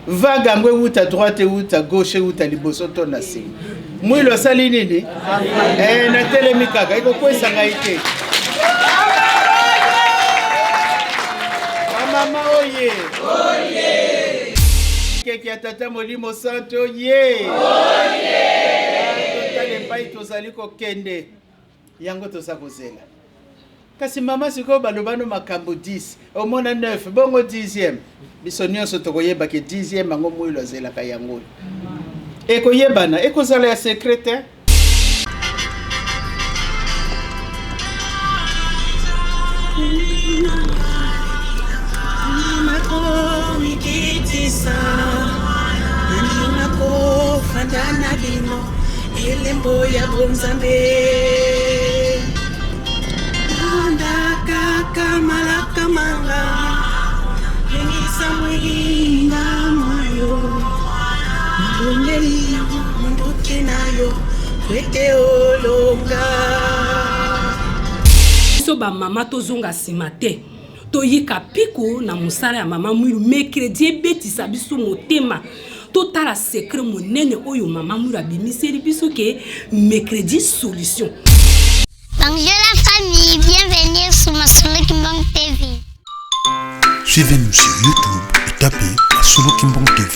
Vague yango ewuta droite, ewuta gauche, ewuta liboso to na nsima. Mwilu asali nini? Eh, natelemi kaka, ekokwesa ngai te. Bamama oye! Oye! Keke ya Tata Molimo Santo oye! Oye! Totala epai tozali kokende, yango toza kozela. Kasi mama sikoyo baloba no makambo 10 omona 9 bongo 10e biso nyonso tokoyeba ke 10e yango mwilu azelaka yango ekoyebana ekozala ya secret te. Elembo ya bonzambe kaka malaka manga lengisa mwinga mwayo mabondeli mondoki na yo kwete olonga. Biso bamama tozonga nsima te, toyika piko na mosala ya mama Mwilu. Mercredi ebetisa biso motema, totala secret monene oyo mama Mwilu abimiseli biso ke mercredi solution. Bonjour la famille, bienvenue sur Masolo Kimbang TV. Suivez-nous sur YouTube et tapez Masolo Kimbang TV.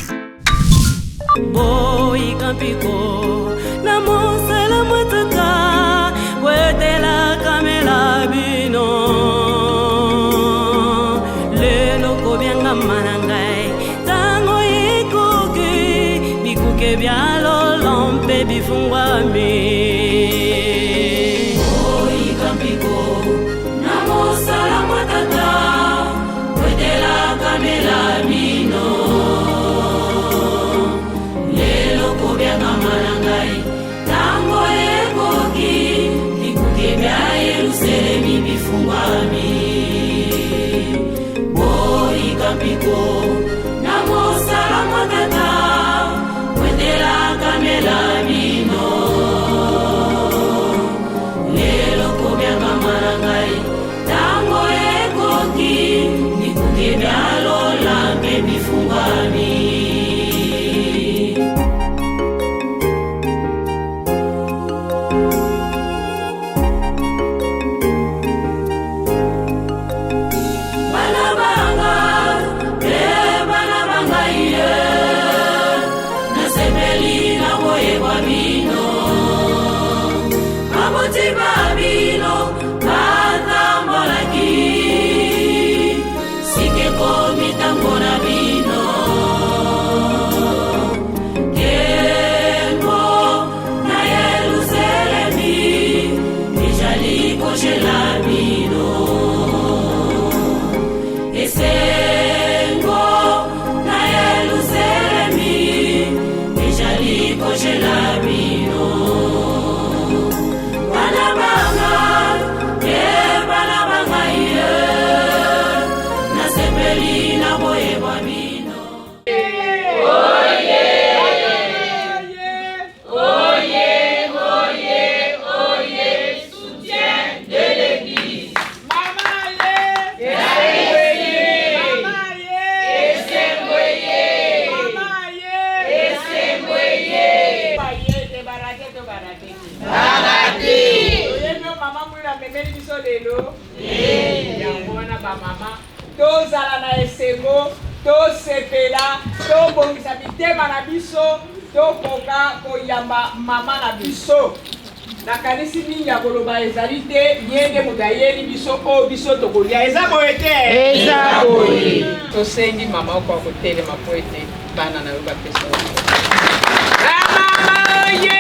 Boyika mpiko na mosala mwa tata kwetelaka bino lelo kobyangama na ngai ntango ekoki bikuke bya lolo mpe bifungwami. Boyika mpiko na mosala mwa tata kwetelaka bino lelo kobyangama na ngai ntango ekoki bikuke bya Yerusalemi bifungwami. Boyika mpiko na mosala mwa tata kwetelaka bino lelo kobyangama na ngai ntango ekoki bikuke bya lola mpe bifungwami. Bana banga, bana banga ye, nasepeli na koyebwa bino. Baboti ba bino batambolaki, sika ekomi ntango na bino. Nkembo na Yerusalemi ezali kozela bino. Esengo na Yerusalemi ezali kozela bino. Bana banga, bana banga ye, nasepeli na koyebwa bino. Amemeli biso lelo yango wana bamama tozala na esengo, tosepela, tobongisa mitema na biso, tokoka koyamba mama na biso. Nakanisi mingi ya koloba ezali te, ye nde moto ayeli biso oyo biso tokolia. Eza boye te? Eza boye. Tosengi mama okoka kotelema po ete bana na yo bapesa yo. Bamama oye!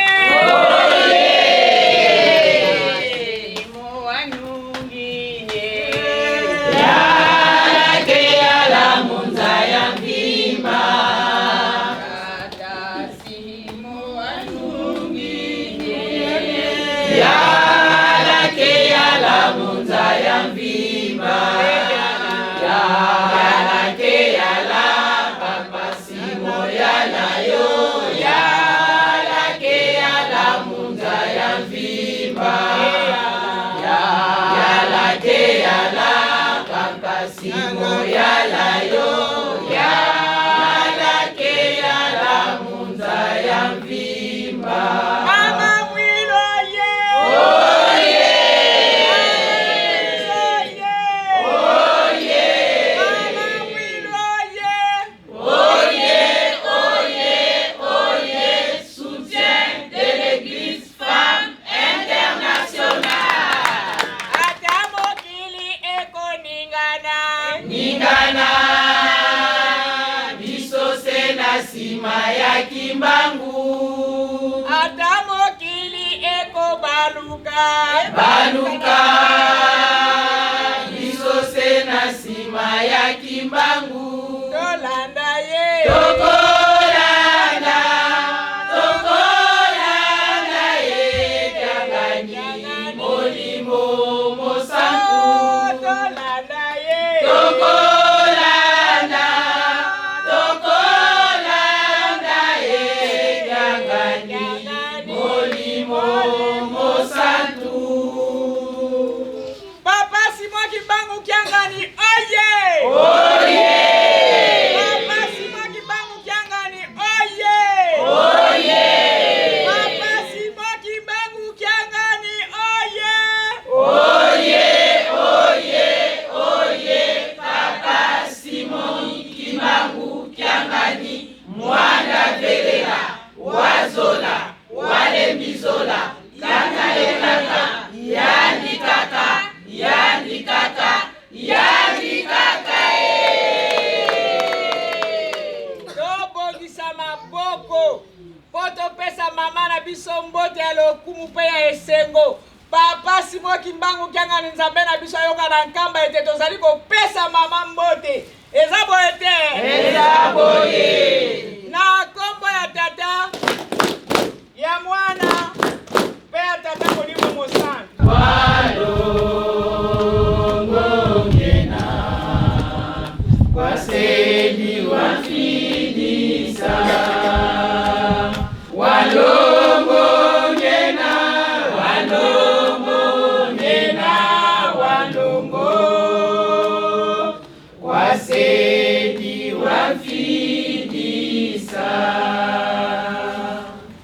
nsima ya Kimbangu. Ata mokili ekobaluka. Baluka, biso se na nsima ya Kimbangu. Tolanda ye. Tokolanda, tokolanda ye Kiangani, Molimo Mosantu. Tolanda ye. Tokolanda, tokolanda ye Kiangani, Molimo Mosantu. Papa Simon Kimbangu Kiangani, oye! Oye! Papa Simon Kimbangu Kiangani, oye! Oye! Papa Simon Kimbangu Kiangani, oye! Oye, oye, oye, Papa Simon Kimbangu Kiangani, Mwanda Velela, Wazola, Walembizola, kaka ye kaka, yandi kaka, yandi kaka, yandi kaka ye. Tobongisa maboko mpo topesa mama na biso mbote ya lokumu mpe ya esengo. Papa Simon Kimbangu Kiangani, Nzambe na biso ayoka na nkamba ete tozali kopesa mama mbote. Eza boye te? Eza boye. Na nkombo ya Tata, ya Mwana mpe ya Tata Molimo Mosantu. Walongongena kwasedi wafidisa, walongongena, walongongena, walongo kwasedi wafidisa.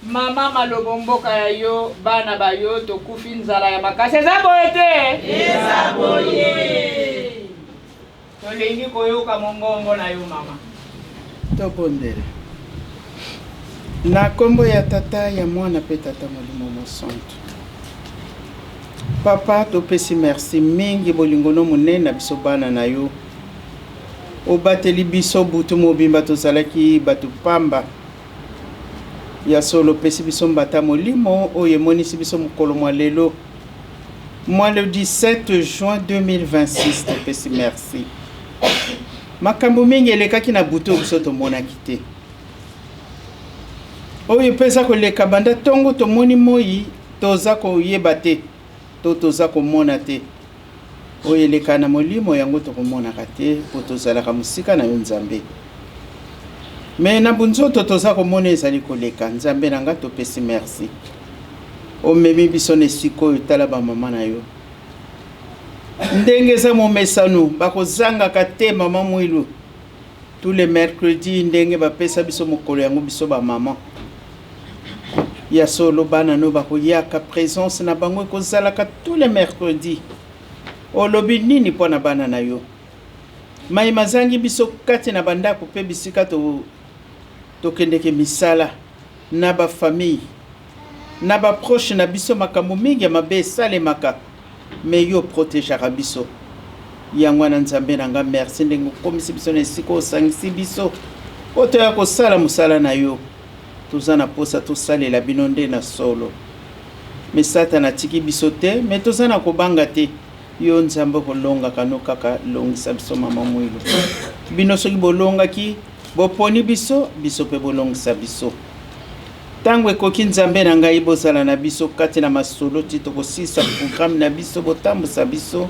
Mama malobo, mboka ya yo, bana ba yo tokufi nzala ya makasi. Eza boye te? Eza boye. Tolingi koyoka mongongo na yo, mama. Tobondela. Na nkombo ya Tata, ya Mwana mpe Tata Molimo Mosantu. Papa, topesi merci mingi, bolingo no monene na biso bana na yo. Obateli biso butu mobimba, tozalaki bato pamba. Ya solo, opesi biso mbata molimo oyo emonisi biso mokolo mwa lelo, mwa le 17 juin 2026. Topesi merci. Makambo mingi elekaki na butu oyo biso tomonaki te, oyo mpe eza koleka banda ntongo tomoni moi, toza koyeba te to toza komona te. Oyo eleka na molimo, yango tokomonaka te mpo tozalaka mosika na yo, Nzambe. Me na bunzoto toza komona ezali koleka. Nzambe na nga, topesi merci, omemi biso na esika oyo. Tala bamama na yo ndenge eza momesano, bakozangaka te. Mama Mwilu, tous les mercredis, ndenge bapesa biso mokolo yango, biso bamama ya solo, bana no bakoyaka, présence na bango ekozalaka tous les mercredis. Olobi nini mpo na bana na yo? Mai mazangi biso kati na bandako mpe bisika tokendeke misala, na bafamille, na baproche na biso, makambo mingi ya mabe esalemaka, me yo protégeaka biso. Yango wana, Nzambe na nga, merci ndenge okomisi biso na esika osangisi biso mpo toya kosala mosala na yo. Toza na posa tosalela bino nde na solo, me Satana atiki biso te, me toza na kobanga te. Yo Nzambe okolongaka no kaka. Longisa biso, mama Mwilu. Bino soki bolongaki, boponi biso, biso mpe bolongisa biso. Ntango ekoki, Nzambe na ngai, bozala na biso kati na masolo ti tokosilisa programme na biso. Botambusa biso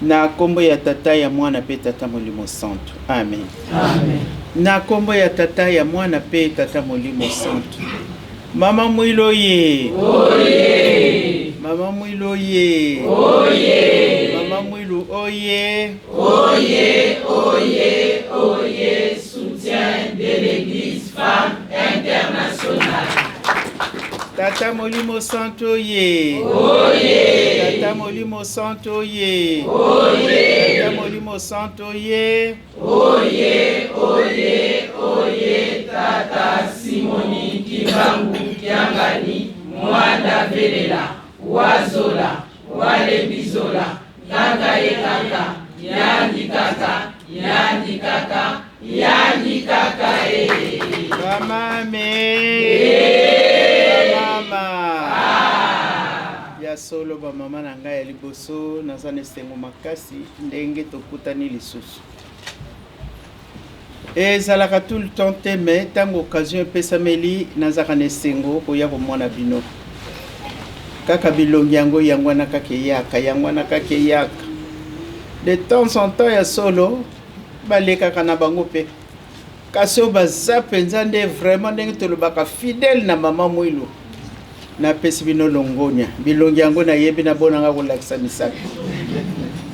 na nkombo ya Tata, ya Mwana mpe Tata Molimo Santu. Amen. Amen. Na nkombo ya Tata, ya Mwana mpe Tata Molimo Santu. Mama Mwilo ye! Oye! Mama Mwilo ye! Oye! Mama Mwilu oye! Oye, oye, oye, soutien de l'Église Femme Internationale. Tata Molimo Santu ye! Oye! Tata Molimo Santu ye! Oye! Tata Molimo Santu ye! Oye, oye, oye, Tata Simoni Kimbangu Kiangani, Mwanda Velela, Wazola, Walembizola, kaka ye kaka, yandi kaka, yandi kaka, yandi kaka e. Bamame bamama ya solo, bamama na ngai ya liboso, naza na esengo makasi ndenge tokutani lisusu. Ezalaka tout le temps te, mais ntango occasion epesameli, nazalaka na esengo koya komona bino. Kaka bilongi yango, yango wana kaka eyaka, yango wana kaka eyaka de temps en temps. Ya solo, balekaka na bango mpe, kasi oyo baza mpenza nde vraiment, ndenge tolobaka, fidèle na mama Mwilu, napesi bino longonya. Bilongi yango nayebi, nabonanga kolakisa misapi,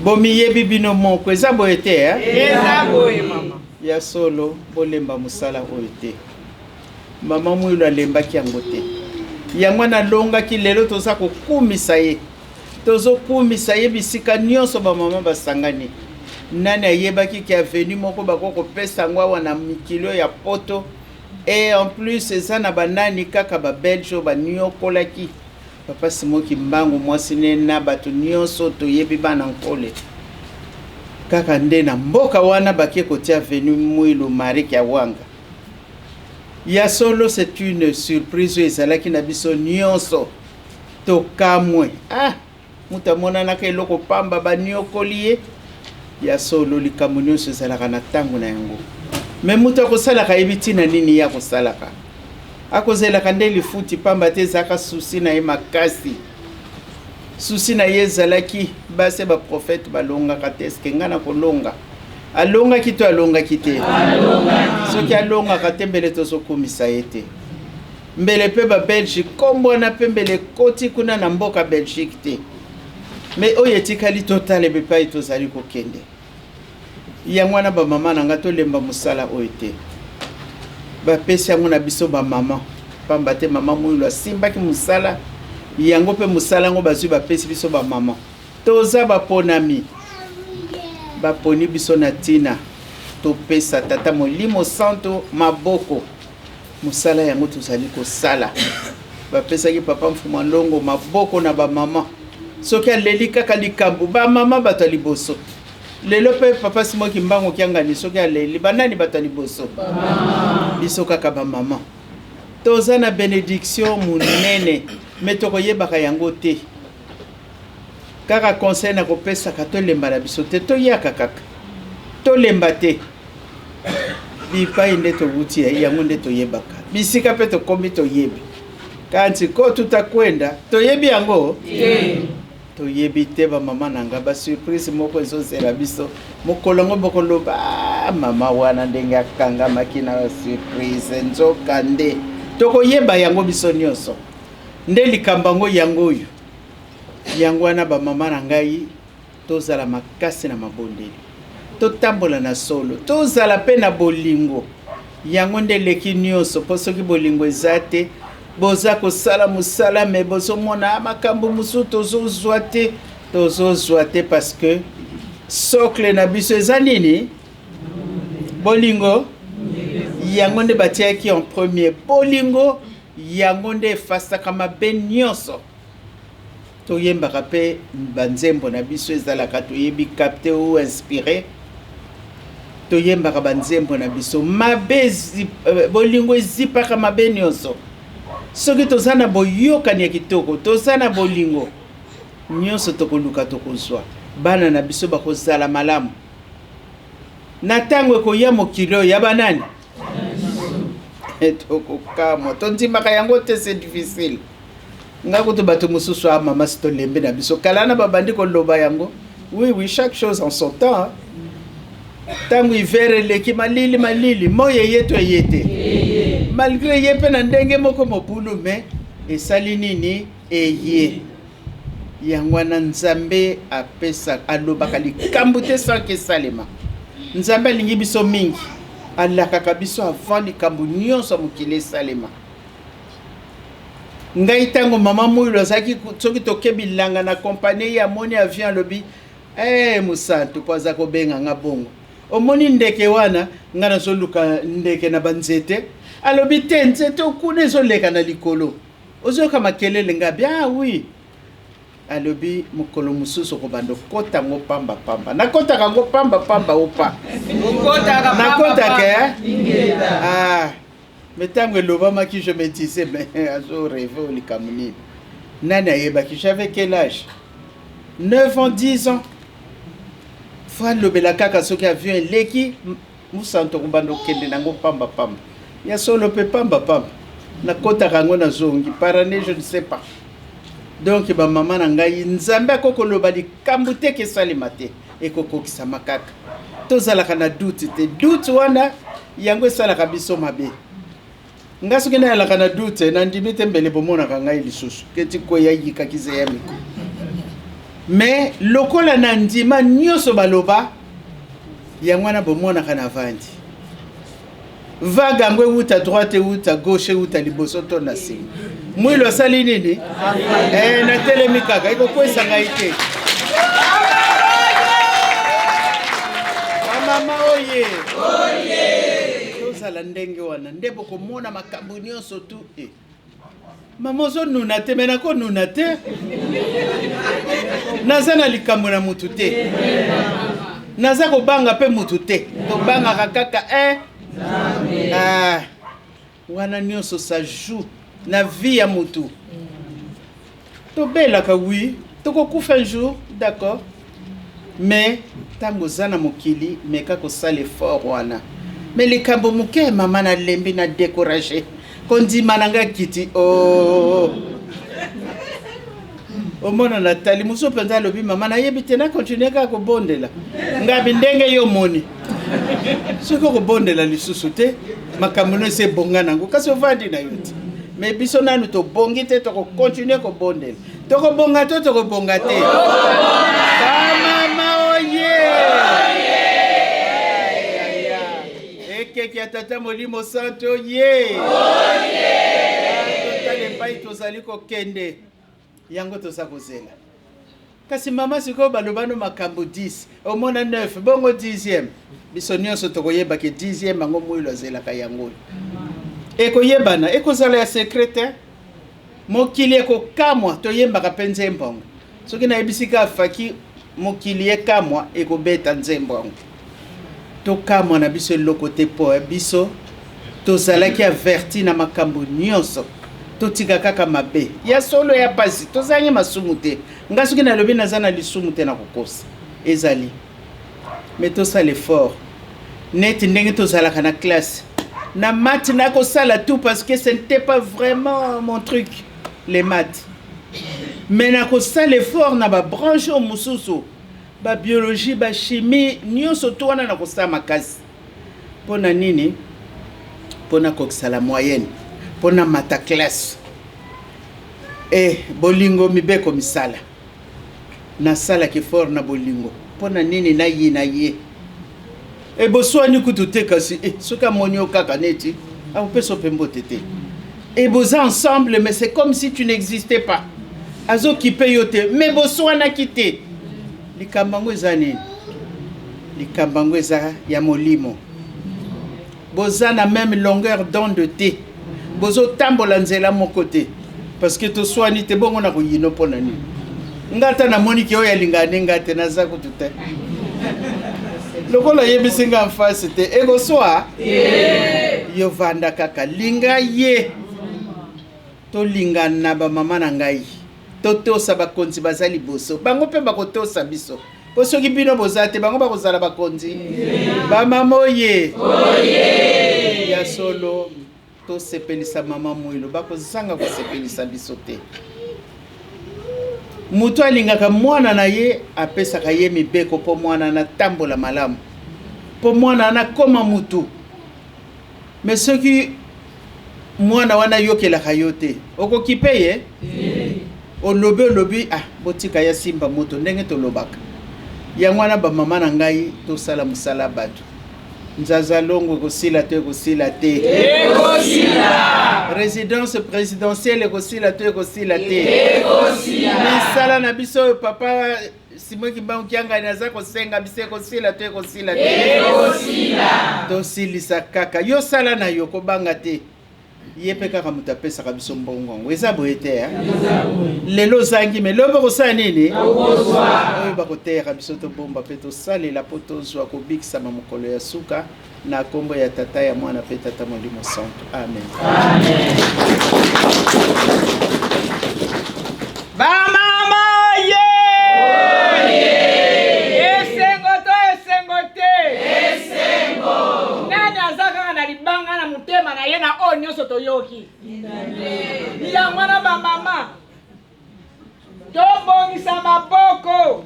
bomiyebi bino moko. Eza boye te, eh? Eza boye, mama. Ya solo, bolemba mosala oyo te. Mama Mwilu alembaki yango te, yango wana alongaki. Lelo toza kokumisa ye, tozokumisa ye bisika nyonso bamama basangani. Nani ayebaki ke avenue moko bako kopesa yango awa na mikili oyo ya Poto? Et en plus eza na banani kaka, Babelge oyo baniokolaki papa Simon Kimbangu, mwasi ne na bato nyonso toyebi, bana Nkole. Kaka nde na mboka wana bake kotia avenue Mwilu Marie Kiawanga. Ya solo, c'est une surprise oyo ezalaki na biso nyonso, tokamwe. Ah, moto amonanaka eloko pamba, baniokoli ye. Ya solo, likambo nyonso ezalaka na ntango na yango, me moto akosalaka ayebi ntina nini ye akosalaka, akozelaka nde lifuti, pamba te ezalaka souci na ye makasi. Souci na ye ezalaki basi ya baprofete balongaka te, eske ngai na kolonga? Alongaki to alongaki te? Soki alongaka te, mbele tozokumisa ye te, mbele mpe Babelge nkombo wana mpe mbele ekoti kuna na mboka Belgique te. Me oyo etikali, totala epai tozali kokende. Yango wana, bamama na ngai, tolemba mosala oyo te. Bapesi yango na biso bamama pamba te. Mama Mwilu asimbaki mosala yango mpe mosala yango bazwi, bapesi biso bamama. Toza baponami, baponi biso na ntina topesa Tata Molimo Santo maboko. Mosala yango tozali kosala, bapesaki papa Mfuma Ndongo maboko na bamama. Soki aleli kaka likambo, bamama bato ya liboso. Lelo mpe papa Simon Kimbangu Kiangani, soki aleli, banani bato ya liboso? Biso kaka bamama. Toza na bénédiction monene, me tokoyebaka yango te. Kaka conseil na kopesaka, tolemba na biso te, toyaka kaka, tolemba te. Bipai nde towuti, yango nde toyebaka. Bisika mpe tokomi, toyebi. Kanti ko tutakwenda, toyebi yango toyebi te. Bamama na nga, basurprise moko ezozela biso mokolo yango. Bokoloba: "Ah, mama wana ndenge akangamaki na surprise." Nzoka nde tokoyeba yango biso nyonso nde likambo yango, yango oyo. Yango wana, bamama na ngai, tozala makasi na mabondeli, totambola na solo, tozala mpe na bolingo. Yango nde eleki nyonso, mpo soki bolingo eza te, boza kosala mosala me bozomona makambo mosusu tozozwa te, tozozwa te, parce que socle na biso eza nini? Bolingo. Yango nde batiaki en premier. Bolingo yango nde efasaka mabe nyonso. Toyembaka mpe banzembo na biso, ezalaka toyebi capté ou inspiré. Toyembaka banzembo na biso mabe, bolingo ezipaka mabe nyonso. Soki toza na boyokani ya kitoko, toza na bolingo, nyonso tokoluka tokozwa, bana na biso bakozala malamu na ntango ekoya. Mokili oyo ya banani? Tokokamwa, tondimaka yango te, c'est difficile. Nga kutu bato mosusu: "A mama, si tolembi na biso kala na babandi koloba yango." Oui, chaque chose en son temps. Ntango hiver eleki, malili malili, moi eye to eye te, malgré ye mpe na ndenge moko mobulu, me esali nini? Eye. Yango wana Nzambe apesa, alobaka likambo te sans ke esalema. Nzambe alingi biso mingi, alakaka biso avant likambo nyonso ya mokili esalema. Ngai, ntango mama Mwilu azalaki, soki toke bilanga na kompani, ye amoni avion, alobi: "Hey, mosantu," mpo aza kobenga nga bongo, "omoni ndeke wana?" Nga nazoluka ndeke na banzete. Alobi: "Te, nzete okuna ezoleka na likolo, ozoyoka makelele." Nga bi: "Ah oui." Alobi: "Mokolo mosusu okobanda okota yango pamba pamba." Nakotaka yango pamba pamba opa? Nakotaka. Ah. Mais ntango elobamaki, je me disais, mais azo rêve oyo likambo nini? Nani ayebaki? J'avais quel âge? 9 ans, 10 ans. Fo alobela kaka soki avion eleki mosantu akobanda kokende nango pamba pamba. Ya solo mpe pamba pamba. Nakotaka yango nazongi par année, je ne sais pas. Donc bamama na ngai, Nzambe akoki koloba likambo te ke esalema te, ekokokisama kaka. Tozalaka na doute te. Doute wana yango esalaka biso mabe. Nga soki nayalaka na doute, nandimi te mbele bomonaka ngai lisusu keti kweya yikaki zeya miko. Mais lokola na ndima nyonso baloba, yango wana bomonaka na vandi. Vague yango ewuta droite, ewuta gauche, ewuta liboso to na nsima. Mwilo asali nini? Eh, natelemi kaka, ekokwesa ngai te. Bamama oye! Tozala ndenge wana nde bokomona makambo nyonso tu. Eh. Mama ozonuna te, me nakonuna te. Naza na likambo na mutu te. Naza kobanga mpe mutu te. Tobangaka kaka eh. Ah. Wana nyonso ça joue na vie ya mutu. Tobelaka oui, tokokufa un jour, d'accord. Mais ntango oza na mokili, meka kosala effort wana. Mais likambo moke, mama nalembi na découragé. Kondima na ngai kiti oh. Omona natali mosusu mpenza alobi mama nayebi te na continue kaka kobondela. Ngabi ndenge yo omoni. Soki okobondela lisusu te, makambo no esi ebonga nango, kasi ovandi na yo te. Mais biso nanu tobongi te, tokokontinue kobondela. Tokobonga to tokobonga te? Bamama oye! Ekeke ya Tata Molimo Santo oye! Totala epai tozali kokende, yango toza kozela. Kasi mama sikoyo baloba no makambo 10, omona 9, bongo 10e. Biso nyonso tokoyeba ke 10e yango Mwilo azelaka yango. Ekoyebana, ekozala ya secret te. Mokili ekokamwa, toyembaka mpe nzembo yango. Soki nayebisi kaka faki mokili ekamwa, ekobeta nzembo yango. Tokamwa na biso eloko te mpo biso tozalaki averti na makambo nyonso. Totika kaka mabe ya solo ya pasi, tozangi masumu te. Nga soki nalobi naza na lisumu te, nakokosa. Ezali mais tosala effort neti ndenge tozalaka na classe na maths, nakosala tout parce que ce n'était pas vraiment mon truc les maths, mais nakosala effort na ba branche oyo mosusu, ba biologie, ba chimie, nyonso to wana nakosala makasi. Mpo na nini? Mpo nakokisa la moyenne, mpo na mata classe. E bolingo mibeko misala, nasalaki effort na bolingo. Mpo na nini nayina ye? E boswani kutu te, kasi e, soki amoni yo kaka neti akopesa mpe mbote te. E boza ensemble, mais c'est comme si tu n'existais pas, azokipe yo te, mais boswanaki te. Likambo yango eza nini? Likambo yango eza ya molimo. Boza na même longueur d'onde te, bozotambola nzela moko te, parce que toswani te, bongo na koyino mpo na nini? Nga ata namoniki oyo alingaka nde nga te, naza kutu te. Lokola oyebisi nga mfasi te, ekoswa yo, vanda kaka, linga ye. Tolingana bamama na ngai, totosa bakonzi baza liboso, bango mpe bakotosa biso. Po soki bino boza te, bango bakozala bakonzi. Bamama oye! Ya solo, tosepelisa mama Mwilo, bakozanga kosepelisa biso te. Moto alingaka mwana na ye apesaka ye mibeko mpo mwana natambola malamu, mpo mwana nakoma mutu. Mais soki mwana wana ayokelaka yo te, okokipe ye? Olobi olobi, ah, botika ya simba moto ndenge tolobaka. Yango wana bamama na ngai, tosala mosala bato. Nzaza longo ekosila to ekosila te? Ekosila. Résidence présidentielle ekosila to ekosila te? Ekosila. Misala na biso oyo papa Simon Kimbangu Kiangani aza kosenga biso ekosila to ekosila te? Ekosila. Tosilisa kaka. Yo sala na yo, kobanga te. Ye mpe kaka moto apesaka biso mbongo yango. Eza boye te, eh? Lelo ozangi, me lobi okosala nini? Oyo bakoteyaka biso tobomba mpe tosalela mpo tozwa kobikisama mokolo ya suka, na nkombo ya Tata, ya Mwana mpe Tata Molimo Santu. Amen, amen. Bamama ye! Esengo to esengo te? Esengo! Nani aza kaka na libanga na motema na ye na oyo nyonso toyoki? Yango wana bamama, tobongisa maboko,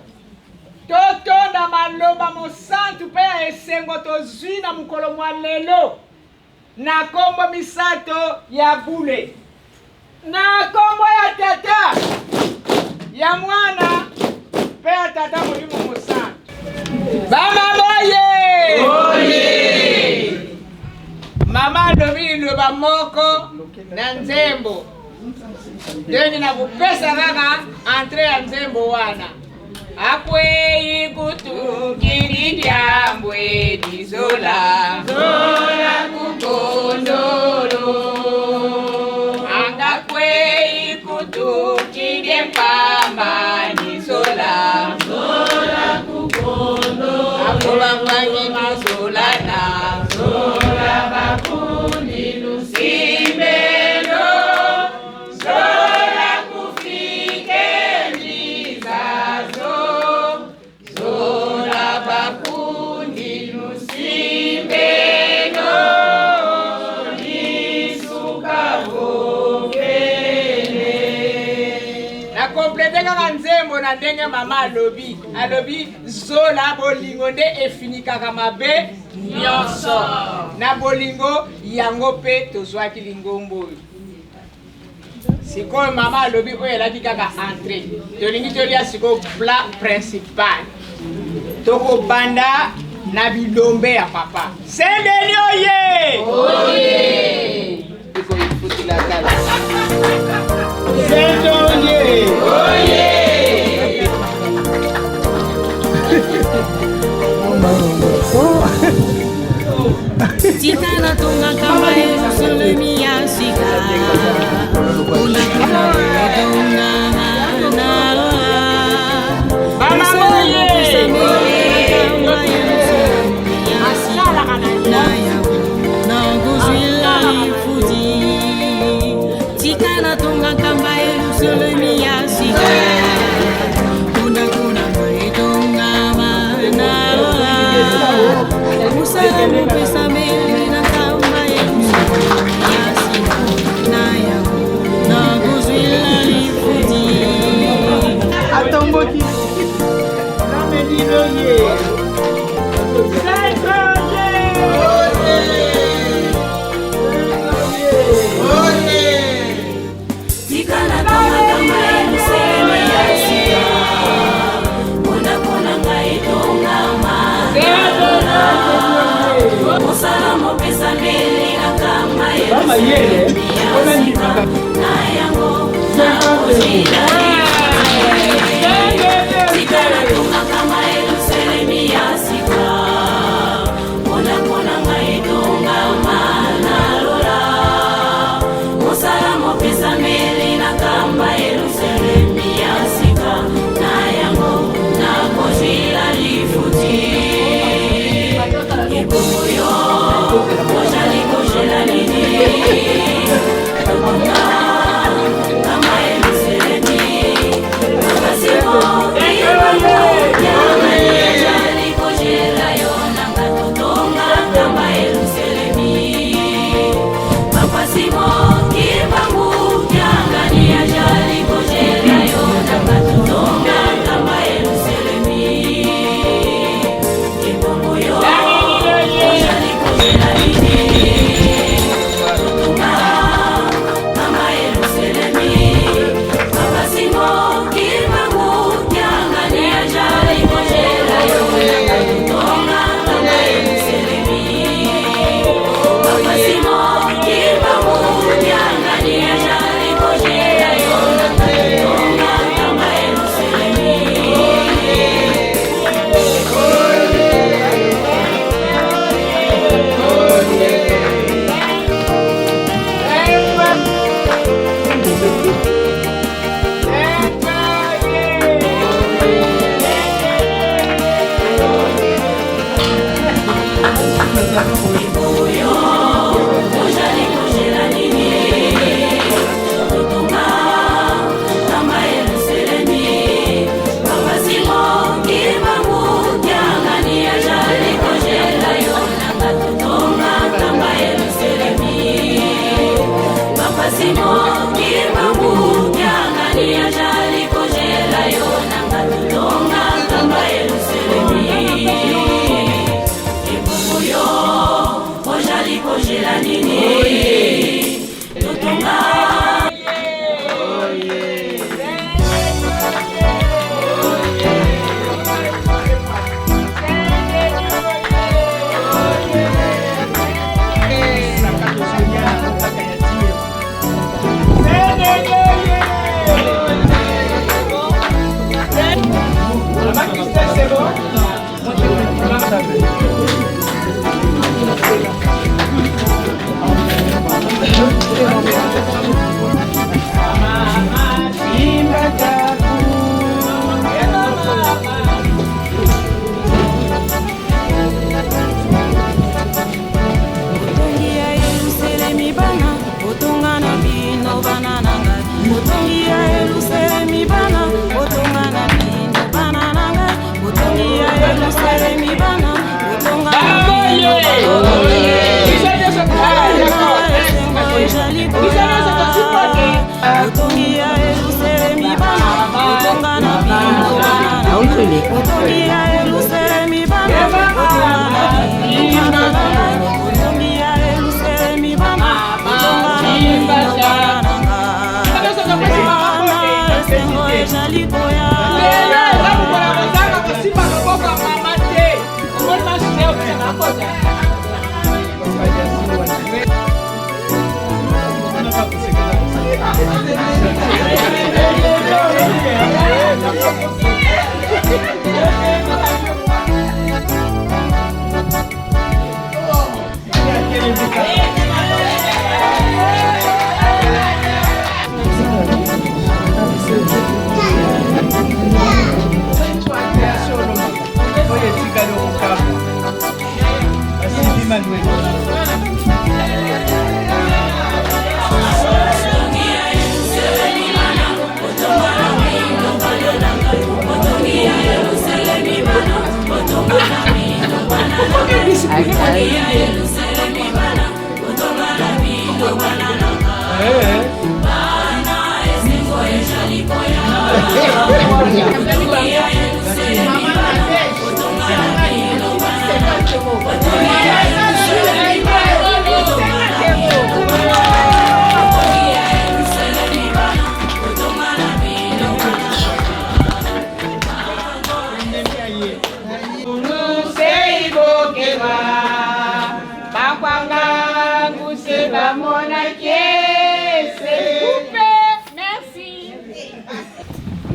totonda maloba mosantu mpe ya esengo tozwi na mokolo mwa lelo na kombo misato ya bule, na kombo ya Tata, ya Mwana mpe ya Tata Molimo Mosantu. Bamama oye! Mama alobi liloba moko na nzembo, ndenge nakopesa kaka entre ya nzembo wana. Akwei kutu kilidyambwe dizola zola kukondolo, angakwei kutu kidyempamba nizola zola kukondolo, akobangwangi mazolana zola bakundi lusimbelo zola kufike mizazo zola bakundi lusimbelo lisuka bokele. Na complete kaka nzembo na ndenge mama alobi, alobi zola bolingo nde efinikaka mabe nyonso. Na bolingo yango mpe tozwaki lingombo oyo. Sikoyo mama alobi oyo elaki kaka entrée, tolingi tolia sikoyo plat principal. Tokobanda na bilombe ya papa Sendeli. Oye, Sendeli oye! Tika natongaka Yerusalemi ya sika, mpona kuna etongama na lola. Mama oye! Na yango nakozwila lifuti. Tika natongaka Yerusalemi ya sika, mpona kuna etongama na lola. Mosala mopesameli na nkamba Yerusalemi ya sika, na yango nakozwila lifuti. Atomboki namedino ye. Tika natongaka Yerusalemi ya sika, mpona mpona ngai etongama na lola. Mosala mopesameli na nkamba Yerusalemi ya sika, na yango nakozwila. Tika natongaka Yerusalemi ya sika, mpona mpona ngai etongama na lola. Mosala mopesameli na nkamba Yerusalemi ya sika, na yango nakozwila lifuti. Ebongo yo ozali kozela nini? Totonga nkamba Yerusalemi.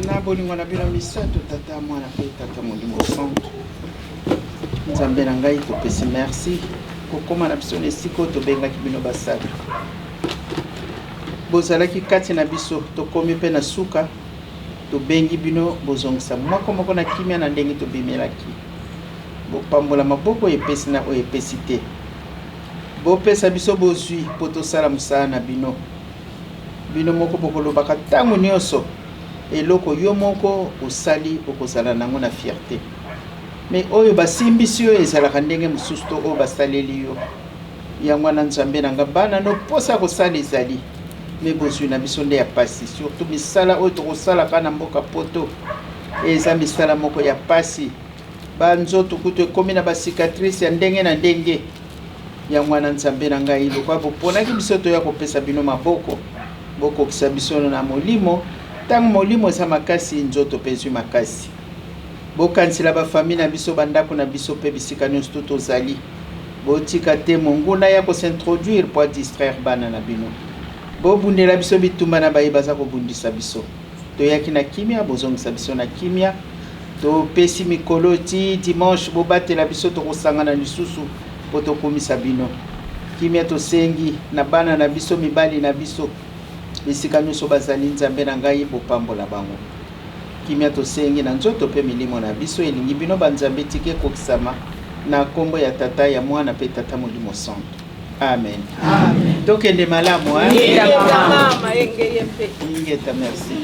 Na bolingo na bino misato, Tata, Mwana mpe Tata Molimo Santu, Nzambe na ngai, topesi merci kokóma na biso na esika oyo tobengaki bino basato. Bozalaki kati na biso, tokomi mpe na suka. Tobengi bino bozongisa moko moko na kimia na ndenge tobimelaki. Bopambola maboko oyo epesi na oyo epesi te. Bopesa biso bozwi mpo tosala mosala na bino. Bino moko bokolobaka ntango nyonso eloko yo moko osali, okozala nango na fierté. Mais oyo basimbisi yo ezalaka ndenge mosusu to oyo basaleli yo. Yango wana Nzambe na nga, bana no posa ya kosala ezali, mais bozwi na biso nde ya pasi, surtout misala oyo tokosalaka na mboka poto eza misala moko ya pasi, ba nzoto kutu ekomi na ba cicatrice ya ndenge na ndenge. Yango wana Nzambe na ngai, lokola boponaki biso toya kopesa bino maboko, bokokisa biso na molimo. Ntango molimo eza makasi, nzoto mpe ezwi makasi. Bokanisela ba famille na biso, ba ndako na biso mpe bisika nyonso to tozali. Botika te monguna ya ko s'introduire mpo a distraire bana na bino. Bobundela biso bitumba na baye baza kobundisa biso. Toyaki na kimia, bozongisa biso na kimia. Topesi mikolo ti dimanche, bobatela biso, tokosangana lisusu mpo tokumisa bino. Kimia tosengi na bana na biso, mibali na biso, bisika nyonso bazali. Nzambe na ngai, bopambola bango. Kimia tosengi na nzoto mpe milimo na biso elingi bino ba Nzambe tika ekokisama na kombo ya Tata, ya Mwana mpe Tata Molimo Santu. Amen. Amen. Tokende malamu hein? Ingeta mama, engeye mpe. Ingeta, merci.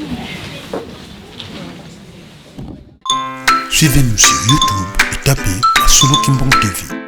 Suivez-nous sur YouTube et tapez Masolo Kimbangu TV.